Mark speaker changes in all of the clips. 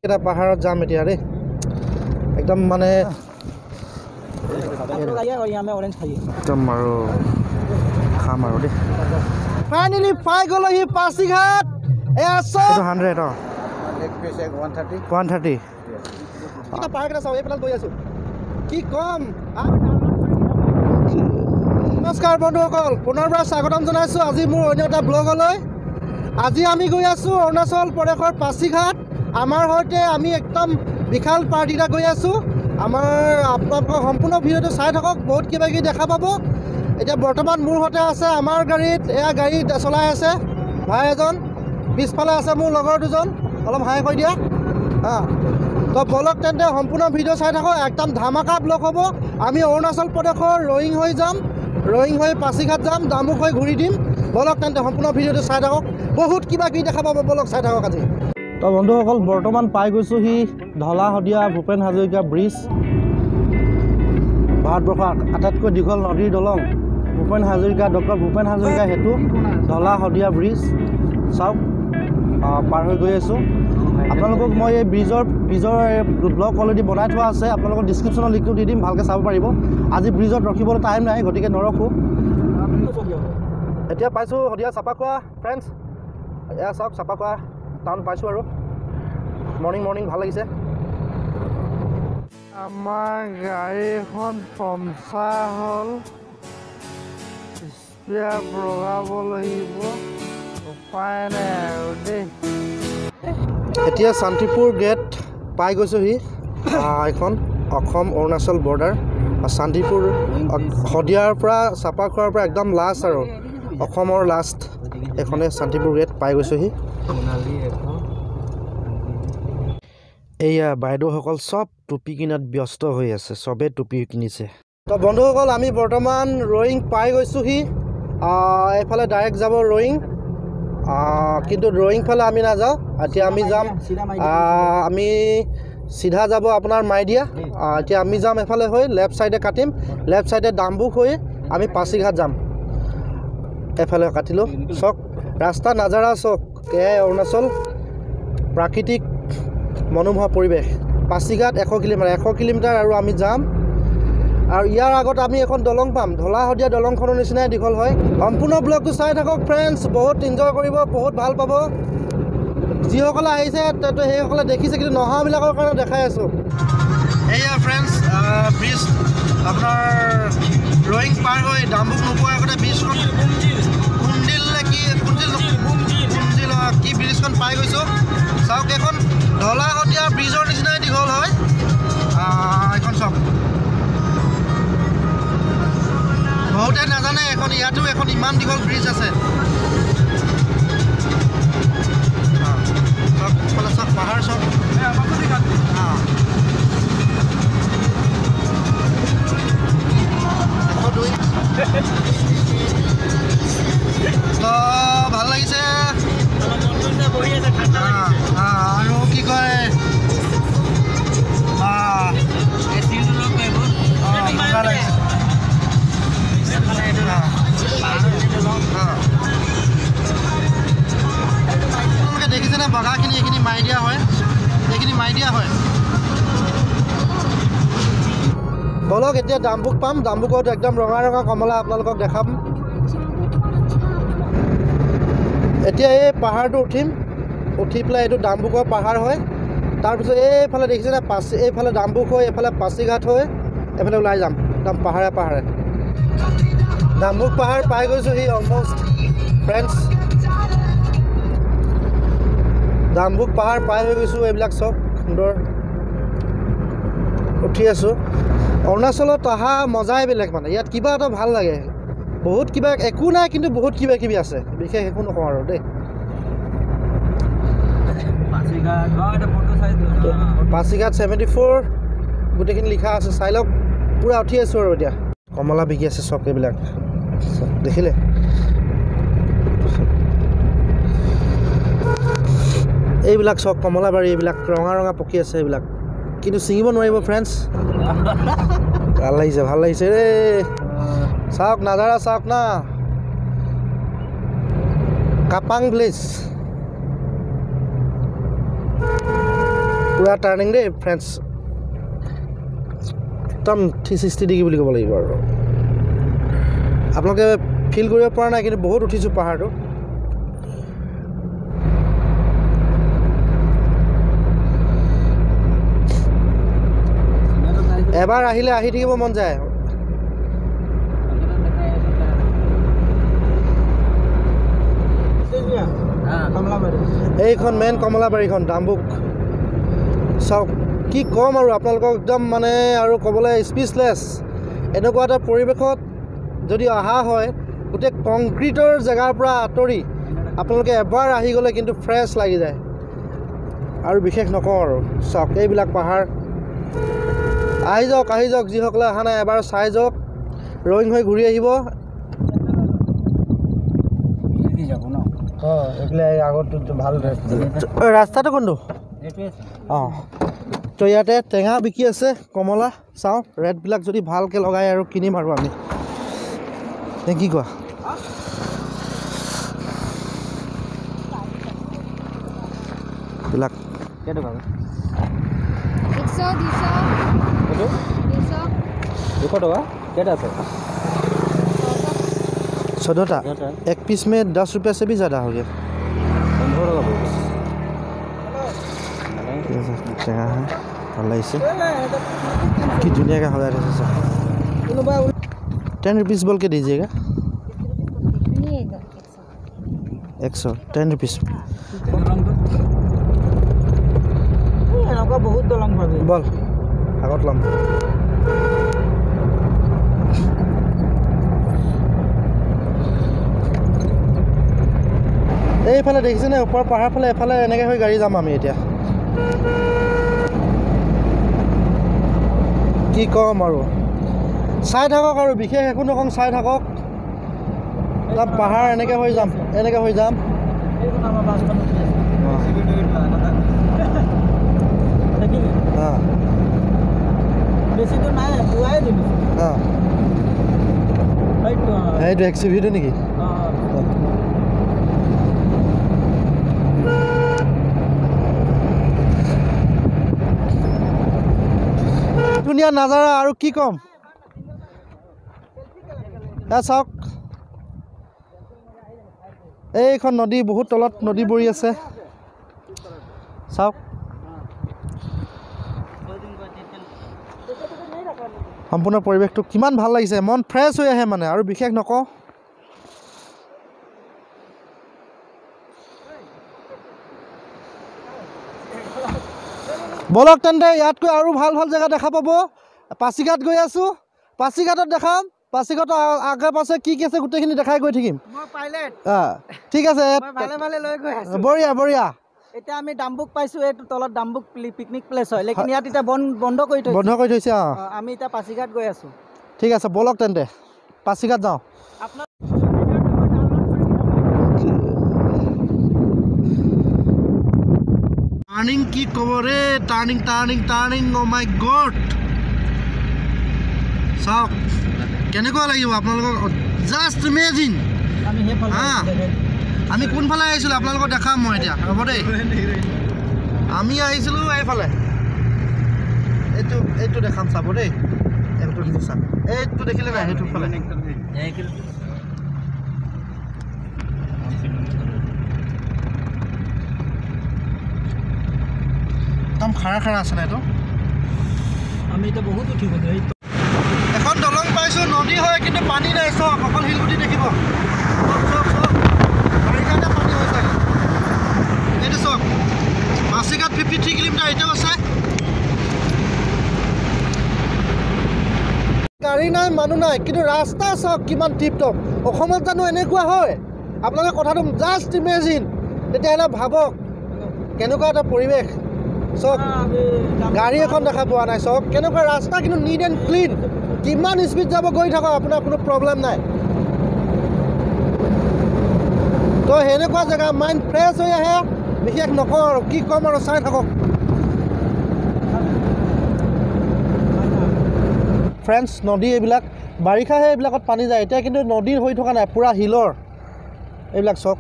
Speaker 1: এটা পাহাৰত যাম এতিয়া ৰে, একদম মানে একদম আৰু খাম আৰু দেই। ফাইনেলি পাই গ'লহি পাছিঘাট। এইটো 100। অঁ, 130। পাহাৰ চাওঁ, এইফালে গৈ আছোঁ, কি ক'ম। নমস্কাৰ বন্ধুসকল, পুনৰবাৰ স্বাগতম জনাইছোঁ আজি মোৰ অন্য এটা ব্লগলৈ। আজি আমি গৈ আছোঁ অৰুণাচল প্ৰদেশৰ পাছিঘাট। আমাৰ সৈতে আমি একদম বিশাল পাৰ্টি এটা গৈ আছোঁ। আমাৰ আপোনালোকৰ সম্পূৰ্ণ ভিডিঅ'টো চাই থাকক, বহুত কিবা কিবি দেখা পাব। এতিয়া বৰ্তমান মোৰ সৈতে আছে আমাৰ গাড়ীত, এয়া গাড়ী চলাই আছে ভাই এজন, পিছফালে আছে মোৰ লগৰ দুজন, অলপ হাই কৰি দিয়া। অঁ, তো বলক তেন্তে সম্পূৰ্ণ ভিডিঅ' চাই থাকক, একদম ধামাকা ব্লগ হ'ব। আমি অৰুণাচল প্ৰদেশৰ ৰয়িং হৈ যাম, ৰয়িং হৈ পাছিঘাট যাম, দামুক হৈ ঘূৰি দিম। বলক তেন্তে সম্পূৰ্ণ ভিডিঅ'টো চাই থাকক, বহুত কিবা কিবি দেখা পাব, বলক চাই থাকক আজি। তো বন্ধুসকল, বৰ্তমান পাই গৈছোঁহি ঢলা শদিয়া ভূপেন হাজৰিকা ব্ৰিজ, ভাৰতবৰ্ষৰ আটাইতকৈ দীঘল নদীৰ দলং ভূপেন হাজৰিকা, ডক্টৰ ভূপেন হাজৰিকা সেতু, ঢলা শদিয়া ব্ৰিজ। চাওক, পাৰ হৈ গৈ আছোঁ। আপোনালোকক মই এই ব্ৰিজৰ ব্লগ অলৰেডি বনাই থোৱা আছে, আপোনালোকক ডিছক্ৰিপশ্যনৰ লিংকটো দি দিম, ভালকৈ চাব পাৰিব। আজি ব্ৰিজত ৰখিবলৈ টাইম নাই, গতিকে নৰখোঁ। এতিয়া পাইছোঁ শদিয়া চাপাখোৱা ফ্ৰেণ্ডছ। এয়া চাওক, চাপাখোৱা টাউন পাইছোঁ আৰু। মৰ্ণিং মৰ্ণিং ভাল লাগিছে।
Speaker 2: আমাৰ গাড়ীখন পঞ্চাৰ হ'ল, স্পেয়াৰ লগাব লাগিব, উপায় নাই আৰু দেই।
Speaker 1: এতিয়া শান্তিপুৰ গেট পাই গৈছোঁহি। এইখন অসম অৰুণাচল বৰ্ডাৰ। শান্তিপুৰ শদিয়াৰ পৰা, চাপাখোৱাৰ পৰা একদম লাষ্ট আৰু অসমৰ লাষ্ট এইখনে শান্তিপুৰ গেট পাই গৈছোঁহি। এইয়া বাইদেউসকল চব টুপি কিনাত ব্যস্ত হৈ আছে, চবেই টুপি কিনিছে। তো বন্ধুসকল, আমি বৰ্তমান ৰয়িং পাই গৈছোঁহি। এইফালে ডাইৰেক্ট যাব ৰয়িং, কিন্তু ৰয়িং ফালে আমি নাযাওঁ। এতিয়া আমি যাম, আমি চিধা যাব আপোনাৰ মাইদিয়া। এতিয়া আমি যাম এফালে হৈ লেফ্ট ছাইডে কাটিম, লেফ্ট ছাইডে দামবুক হৈ আমি পাছিঘাট যাম। এফালে কাটিলোঁ। চাওক ৰাস্তা নাজাৰা চাওক, এয়াই অৰুণাচল প্ৰাকৃতিক মনোমোহা পৰিৱেশ। পাছিঘাট 100 কিলোমিটাৰ, 100 কিলোমিটাৰ আৰু আমি যাম। আৰু ইয়াৰ আগত আমি এখন দলং পাম, ঢলা শদিয়া দলংখনৰ নিচিনাই দীঘল হয়। সম্পূৰ্ণ ব্লগটো চাই থাকক ফ্ৰেণ্ডছ, বহুত এনজয় কৰিব, বহুত ভাল পাব। যিসকলে আহিছে সেইসকলে দেখিছে, কিন্তু নহাবিলাকৰ কাৰণে দেখাই আছোঁ। এইয়া ফ্ৰেণ্ডছ, ব্ৰিজ আপোনাৰ ৰয়িং পাৰ হৈ দামবুক নোপোৱাৰ আগতে ব্ৰিজখন, কুণ্ডিল নে কি, কুণ্ডিল কি ব্ৰিজখন পাই গৈছোঁ। চাওক, এইখন ঢলা শদিয়া ব্ৰিজৰ নিচিনাই দীঘল হয়। এইখন চাওক, বহুতে নাজানে এখন ইয়াতো এখন ইমান দীঘল ব্ৰিজ আছে। চাওক চাওক পাহাৰ চাওক। 102। তো ভাল লাগিছে। আৰু কি কয়, আপোনালোকে দেখিছেনে বগাখিনি, এইখিনি মাৰি দিয়া হয়, এইখিনি মাৰি দিয়া হয়। বলক এতিয়া দামবুক পাম। দামবুকত একদম ৰঙা ৰঙা কমলা আপোনালোকক দেখাম। এতিয়া এই পাহাৰটো উঠিম, উঠি পেলাই এইটো দামবুকৰ পাহাৰ হয়। তাৰপিছত এইফালে দেখিছেনে পাচি, এইফালে দামবুক হৈ এইফালে পাছিঘাট হৈ এইফালে ওলাই যাম একদম পাহাৰে পাহাৰে। দামবুক পাহাৰ পাই গৈছোঁহি অলমষ্ট ফ্ৰেণ্ডছ। দামবুক পাহাৰ পাই হৈ গৈছোঁ। এইবিলাক চব সুন্দৰ উঠি আছোঁ। অৰুণাচলত অহা মজাই বেলেগ, মানে ইয়াত কিবা এটা ভাল লাগে, বহুত কিবা একো নাই কিন্তু বহুত কিবা কিবি আছে, বিশেষ একো নকওঁ আৰু দেই। পাছিঘাট 74 গোটেইখিনি লিখা আছে, চাই লওক। পূৰা উঠি আছোঁ আৰু এতিয়া। কমলা বিকি আছে চব, এইবিলাক দেখিলে। এইবিলাক চব কমলাবাৰী, এইবিলাক ৰঙা ৰঙা পকি আছে এইবিলাক, কিন্তু ছিঙিব নোৱাৰিব ফ্ৰেণ্ডছ। ভাল লাগিছে, ভাল লাগিছে দেই। চাওক নাজাৰা চাওক না, কাপাং ভিলেজ। পূৰা টাৰ্ণিং দেই ফ্ৰেণ্ডছ, একদম 360 ডিগ্ৰী বুলি ক'ব লাগিব আৰু। আপোনালোকে ফিল কৰিব পৰা নাই, কিন্তু বহুত উঠিছোঁ পাহাৰটো। এবাৰ আহিলে আহি থাকিব মন যায়। এইখন মেইন কমলাবাৰীখন ডাম্বুক। চাওক কি ক'ম আৰু আপোনালোকক, একদম মানে আৰু ক'বলৈ স্পীচলেছ। এনেকুৱা এটা পৰিৱেশত যদি অহা হয়, গোটেই কংক্ৰিটৰ জেগাৰ পৰা আঁতৰি আপোনালোকে এবাৰ আহি গ'লে কিন্তু ফ্ৰেছ লাগি যায়। আৰু বিশেষ নকওঁ আৰু। চাওক এইবিলাক পাহাৰ। আহি যাওক, আহি যাওক, যিসকলে অহা নাই এবাৰ চাই যাওক, ৰয়িং হৈ ঘূৰি আহিব। ৰাস্তাটো কোনটো? অঁ, তো ইয়াতে টেঙা বিকি আছে, কমলা। চাওঁ ৰেটবিলাক যদি ভালকৈ লগাই আৰু কিনিম আৰু আমি, নে কি কোৱা? এইবিলাক
Speaker 3: 200 टका केटा আছে?
Speaker 1: 14टा। एक पीस में 10 रुपया से भी ज़्यादा हो गया।
Speaker 3: 15 टका পড়বে।
Speaker 1: ঠিক আছে, টেঙা হয়, ভাল লাগিছে। কি ধুনীয়াকৈ সজাই থৈছে চাওক। 10 रुपीज़ बोल के दीजिएगा। 100 10 रुपीज़।
Speaker 2: এনেকুৱা বহুত দলং পাবি।
Speaker 1: বল আগত ল'ম। এইফালে দেখিছেনে ওপৰ পাহাৰ ফালে, এফালে এনেকৈ হৈ গাড়ী যাম আমি এতিয়া। কি ক'ম আৰু, চাই থাকক আৰু, বিশেষ একো নকওঁ, চাই থাকক। তাত পাহাৰ এনেকৈ হৈ যাম, এনেকৈ হৈ যাম। সেইটো এক্সিভিটো নেকি? ধুনীয়া নাজাৰা আৰু কি ক'ম। চাওক এইখন নদী, বহুত তলত নদী বৰি আছে। চাওক সম্পূৰ্ণ পৰিৱেশটো কিমান ভাল লাগিছে, মন ফ্ৰেছ হৈ আহে মানে, আৰু বিশেষ নকওঁ। বলক তেন্তে ইয়াতকৈ আৰু ভাল ভাল জেগা দেখা পাব। পাছিঘাট গৈ আছোঁ, পাছিঘাটত দেখাম। পাছিঘাটৰ আগে পাছে কি কি আছে গোটেইখিনি দেখাই গৈ থাকিম। ঠিক আছে, বঢ়িয়া বঢ়িয়া।
Speaker 2: এতিয়া আমি ডাম্বুক পাইছোঁ, এইটো তলত ডাম্বুক পিকনিক প্লেচ হয়, লেকিন ইয়াত এতিয়া বন্ধ কৰি থৈছে।
Speaker 1: বন্ধ কৰি থৈছে। অঁ,
Speaker 2: আমি এতিয়া পাছিঘাট গৈ আছোঁ।
Speaker 1: ঠিক আছে, বলক তেন্তে পাছিঘাট যাওঁ। টাৰ্ণিং কি ক'ব ৰে, turning turning turning, oh my god. চাওক কেনেকুৱা লাগিব আপোনালোকক, জাষ্ট ইমেজিন। আমি কোনফালে আহিছিলোঁ আপোনালোকক দেখাম মই এতিয়া, হ'ব দেই। আমি আহিছিলোঁ এইফালে, এইটো এইটো দেখাম, চাব দেই। এইটো চাব, এইটো দেখিলে নাই, সেইটো ফালে। একদম খাৰা খাৰা আছে নাই এইটো?
Speaker 2: আমি এতিয়া বহুত উঠি গ'লো।
Speaker 1: এখন দলং পাইছোঁ, নদী হয় কিন্তু পানী নাই। চাওক অকল শিলগুটি দেখিব। চাওক চাওক, বাৰিষাতে পানী হৈ চাগে। এইটো চাওক পাছিঘাট 53 কিলোমিটাৰ এতিয়াও আছে। গাড়ী নাই, মানুহ নাই, কিন্তু ৰাস্তা চাওক কিমান টিপ টপ। অসমত জানো এনেকুৱা হয়? আপোনালোকে কথাটো জাষ্ট ইমেজিন, তেতিয়াহ'লে ভাবক কেনেকুৱা এটা পৰিৱেশ। চাওক গাড়ী এখন দেখা পোৱা নাই। চাওক কেনেকুৱা ৰাস্তা, কিন্তু নিট এণ্ড ক্লিন। কিমান স্পীড যাব গৈ থাকক, আপোনাৰ কোনো প্ৰব্লেম নাই। তো সেনেকুৱা জেগা, মাইণ্ড ফ্ৰেছ হৈ আহে। বিশেষ নকওঁ আৰু, কি ক'ম আৰু, চাই থাকক ফ্ৰেণ্ডছ। নদী এইবিলাক বাৰিষাহে এইবিলাকত পানী যায়, এতিয়া কিন্তু নদীৰ হৈ থকা নাই, পূৰা শিলৰ। এইবিলাক চাওক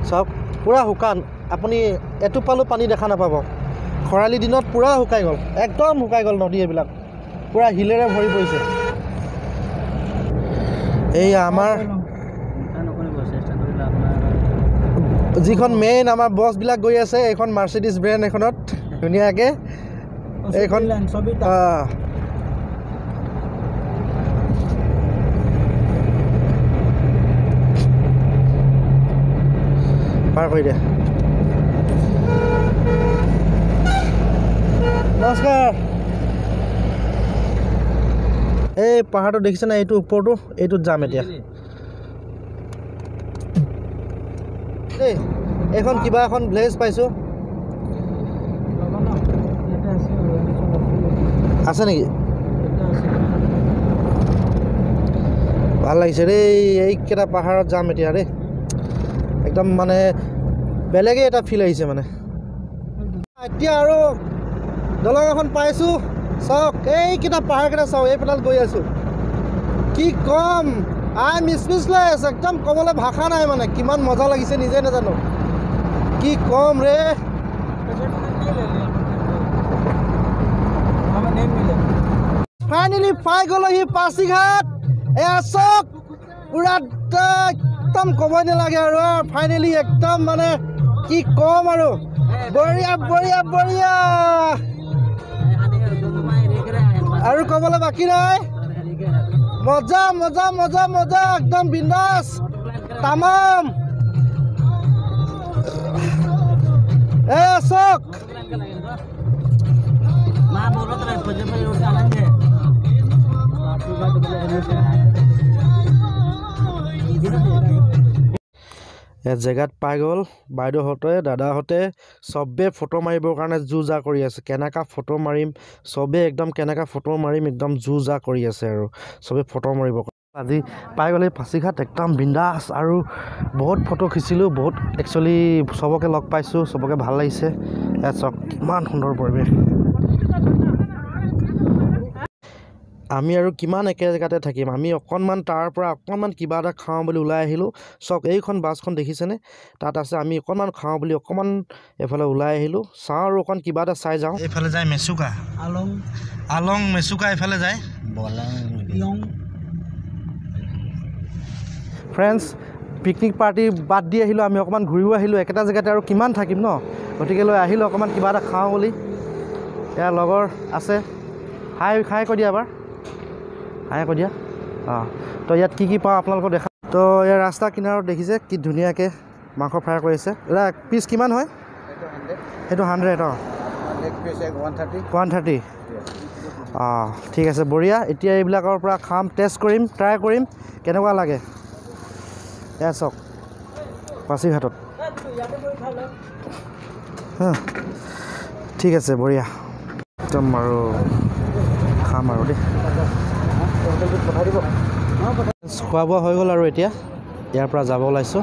Speaker 1: চাওক পূৰা শুকান। আপুনি এটোপালো পানী দেখা নাপাব। খৰালি দিনত পূৰা শুকাই গ'ল, একদম শুকাই গ'ল নদী এইবিলাক, পূৰা শিলেৰে ভৰি পৰিছে। এই আমাৰ যিখন মেইন আমাৰ বছবিলাক গৈ আছে, এইখন মাৰ্চিডিছ ব্ৰেণ্ড এখনত ধুনীয়াকৈ এইখন। পাৰ কৰি দিয়া। নমস্কাৰ। এই পাহাৰটো দেখিছে নাই, এইটো ওপৰটো, এইটোত যাম এতিয়া। দেই এইখন কিবা এখন ভিলেজ পাইছোঁ, আছে নেকি? ভাল লাগিছে দেই। এইকেইটা পাহাৰত যাম এতিয়া দেই, একদম মানে বেলেগেই এটা ফিল আহিছে মানে। এতিয়া আৰু দলং এখন পাইছোঁ, চাওক এইকেইটা পাহাৰকেইটা চাওক, এইফালে গৈ আছোঁ। কি ক'ম, I am speechless, একদম ক'বলৈ ভাষা নাই মানে, কিমান মজা লাগিছে নিজে নাজানো কি ক'ম ৰে। ফাইনেলি পাই গ'লোহি পাছিঘাট। এয়া চাওক, পূৰা একদম ক'বই নালাগে আৰু, ফাইনেলি একদম মানে কি ক'ম আৰু, বঢ়িয়া বঢ়িয়া বঢ়িয়া, আৰু ক'বলৈ বাকী নাই। মজা মজা মজা মজা, একদম বিন্দাছ তামাম। এ চাওক, ইয়াত জেগাত পাই গ'ল বাইদেউহঁতে দাদাহঁতে চবে ফটো মাৰিবৰ কাৰণে যো জা কৰি আছে। কেনেকুৱা ফটো মাৰিম, চবে একদম কেনেকুৱা ফটো মাৰিম একদম যো জা কৰি আছে আৰু চবে ফটো মাৰিব। আজি পাই গ'ল এই পাছিঘাট, একদম বিন্দাছ আৰু বহুত ফটো খিচিলোঁ, বহুত একচুৱেলি চবকে লগ পাইছোঁ, চবকে ভাল লাগিছে। ইয়াত চাওক কিমান সুন্দৰ পৰিৱেশ। আমি আৰু কিমান একে জেগাতে থাকিম, আমি অকণমান তাৰ পৰা অকণমান কিবা এটা খাওঁ বুলি ওলাই আহিলোঁ। চাওক এইখন বাছখন দেখিছেনে, তাত আছে, আমি অকণমান খাওঁ বুলি অকণমান এইফালে ওলাই আহিলোঁ। চাওঁ আৰু অকণ কিবা এটা চাই যাওঁ। এইফালে যায় মেচুকা, আলং, আলং মেচুকা এইফালে যায়। ফ্ৰেণ্ডছ, পিকনিক পাৰ্টি বাদ দি আহিলোঁ, আমি অকণমান ঘূৰিও আহিলোঁ। একেটা জেগাতে আৰু কিমান থাকিম ন, গতিকে লৈ আহিলোঁ অকণমান কিবা এটা খাওঁ বুলি। ইয়াৰ লগৰ আছে, হাই হাই কৈ দিয়া এবাৰ, হাই কৈ দিয়া। অঁ, তো ইয়াত কি কি পাওঁ আপোনালোকক দেখা। তো ইয়াৰ ৰাস্তা কিনাৰত দেখিছে কি ধুনীয়াকৈ মাংস ফ্ৰাই কৰিছে। দাদা পিচ কিমান হয়? সেইটো 100। অঁ, 130। অঁ ঠিক আছে, বঢ়িয়া। এতিয়া এইবিলাকৰ পৰা খাম, টেষ্ট কৰিম, ট্ৰাই কৰিম কেনেকুৱা লাগে। এয়া চাওক পাছিঘাটত। ঠিক আছে, বঢ়িয়া, একদম আৰু খাম আৰু দেই। খোৱা বোৱা হৈ গ'ল আৰু এতিয়া ইয়াৰ পৰা যাব ওলাইছোঁ।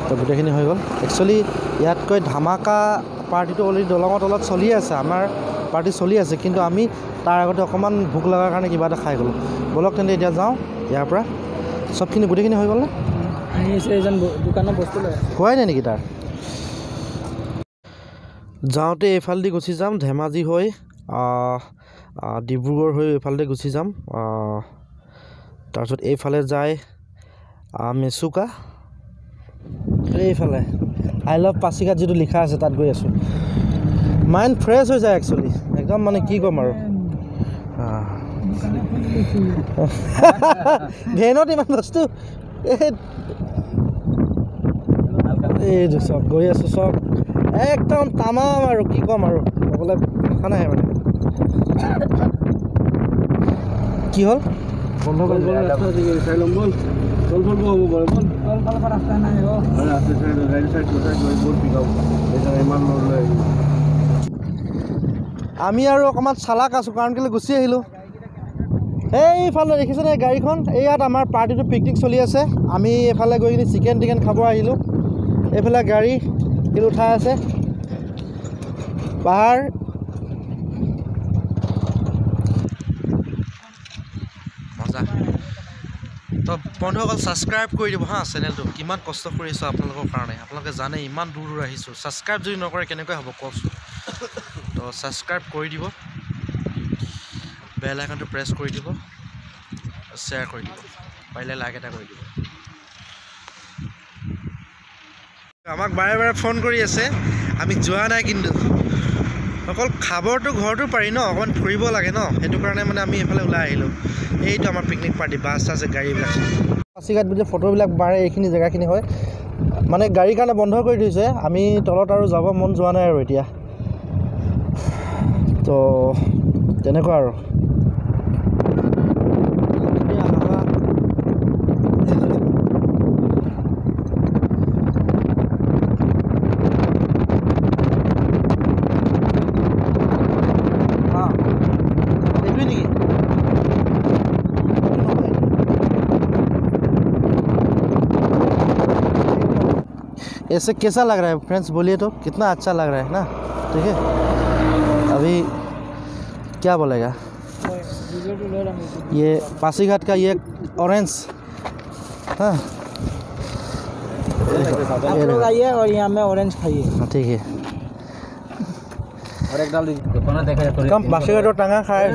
Speaker 1: তো গোটেইখিনি হৈ গ'ল। একচুৱেলি ইয়াতকৈ ধামাকা পাৰ্টিটো অলৰেডি দলঙৰ তলত চলি আছে, আমাৰ পাৰ্টি চলি আছে, কিন্তু আমি তাৰ আগতে অকণমান ভোক লগাৰ কাৰণে কিবা এটা খাই গ'লোঁ। ব'লক তেন্তে এতিয়া যাওঁ ইয়াৰ পৰা। চবখিনি গোটেইখিনি হৈ গ'লনে? হোৱাই নাই নেকি তাৰ? যাওঁতে এইফালেদি গুচি যাম, ধেমাজি হৈ ডিব্ৰুগড় হৈ এইফালেদি গুচি যাম। তাৰপিছত এইফালে যায় মেচুকা, এইফালে I love Pasighat যিটো লিখা আছে তাত গৈ আছোঁ। মাইণ্ড ফ্ৰেছ হৈ যায় একচুৱেলি, একদম মানে কি ক'ম আৰু। ভেনত ইমান বস্তু এইটো চব গৈ আছোঁ, চব একদম তামাম আৰু কি ক'ম আৰু, ক'বলৈ ভাষা নাই মানে। কি হ'ল?
Speaker 3: বন্ধ কৰি
Speaker 1: আমি আৰু অকণমান চালাক আছোঁ কাৰণ কেলৈ গুচি আহিলোঁ। এইফালে দেখিছেনে গাড়ীখন, ইয়াত আমাৰ পাৰ্টিটো পিকনিক চলি আছে। আমি এইফালে গৈ কিনি চিকেন টিকেন খাব আহিলোঁ। এইফালে গাড়ী শিল উঠাই আছে, পাহাৰ। মজা। তো বন্ধুসকল ছাবস্ক্ৰাইব কৰি দিব হা চেনেলটো। কিমান কষ্ট কৰি আছোঁ আপোনালোকৰ কাৰণে, আপোনালোকে জানে ইমান দূৰ দূৰ আহিছোঁ। ছাবস্ক্ৰাইব যদি নকৰে কেনেকৈ হ'ব কওকচোন। তো ছাবস্ক্ৰাইব কৰি দিব, বেল আইকনটো প্ৰেছ কৰি দিব, শ্বেয়াৰ কৰি দিব, পাৰিলে লাইক এটা কৰি দিব। আমাক বাৰে বাৰে ফোন কৰি আছে, আমি যোৱা নাই কিন্তু অকল খাবৰটো ঘৰটো পাৰি ন, অকণমান ফুৰিব লাগে ন, সেইটো কাৰণে মানে আমি এইফালে ওলাই আহিলোঁ। এইটো আমাৰ পিকনিক পাৰ্টি, বাছ আছে, গাড়ীবিলাক। পাছিঘাট বুলি ফটোবিলাক মাৰে এইখিনি জেগাখিনি হয়, মানে গাড়ীৰ কাৰণে বন্ধ কৰি দিছে। আমি তলত আৰু যাব মন যোৱা নাই আৰু এতিয়া, তো তেনেকুৱা আৰু। ऐसे कैसा लग रहा है फ्रेंड्स बोलिए तो, कितना अच्छा लग रहा है ना। ठीक है, अभी क्या बोलेगा ये पासीघाट का ये ऑरेंज। हाँ
Speaker 2: आप लोग आइए और यहाँ में ऑरेंज खाइए।
Speaker 1: हाँ ठीक है,
Speaker 3: और एक डाल दीजिए।
Speaker 1: कम पासीघाट टांगा खाए।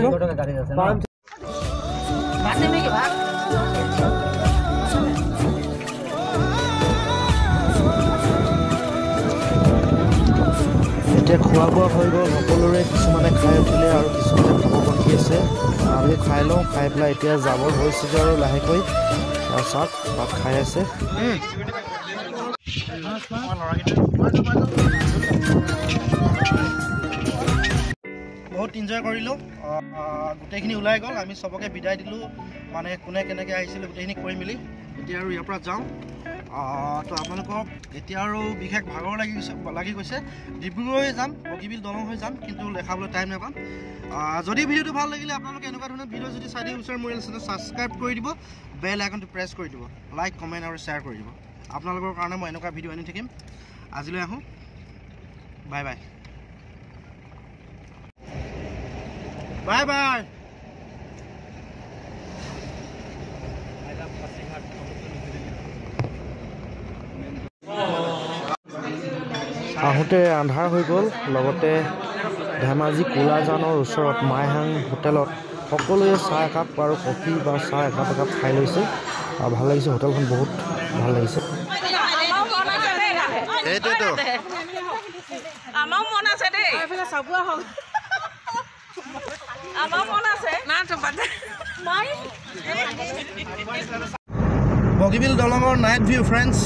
Speaker 1: এতিয়া খোৱা বোৱা হৈ গ'ল সকলোৰে, কিছুমানে খাই উঠিলে আৰু কিছুমানে খাব বাকী আছে। আমি খাই লওঁ, খাই পেলাই এতিয়া যাবৰ হৈছেগৈ আৰু লাহেকৈ। চাওক ভাত খাই আছে। বহুত এনজয় কৰিলোঁ, গোটেইখিনি ওলাই গ'ল। আমি চবকে বিদায় দিলোঁ, মানে কোনে কেনেকৈ আহিছিলে গোটেইখিনি কৰি মেলি এতিয়া আৰু ইয়াৰ পৰা যাওঁ। তো আপোনালোকক এতিয়া আৰু বিশেষ ভাগৰ লাগি গৈছে। ডিব্ৰুগড় হৈ যাম, বগীবিল দলং হৈ যাম, কিন্তু দেখাবলৈ টাইম নাপাম। যদি ভিডিঅ'টো ভাল লাগিলে আপোনালোকে এনেকুৱা ধৰণৰ ভিডিঅ' যদি চাই দিব বিচাৰে মোৰ চেনেল ছাবস্ক্ৰাইব কৰি দিব, বেল আইকনটো প্ৰেছ কৰি দিব, লাইক কমেণ্ট আৰু শ্বেয়াৰ কৰি দিব। আপোনালোকৰ কাৰণে মই এনেকুৱা ভিডিঅ' আনি থাকিম। আজিলৈ আহোঁ, বাই বাই, বাই বাই। আহোঁতে আন্ধাৰ হৈ গ'ল। লগতে ধেমাজি কোলাজানৰ ওচৰত মাইহাং হোটেলত সকলোৱে চাহ একাপ আৰু কফি বা চাহ একাপ একাপ খাই লৈছে। আৰু ভাল লাগিছে, হোটেলখন বহুত ভাল লাগিছে। বগীবিল দলঙৰ নাইট ভিউ ফ্ৰেণ্ডছ।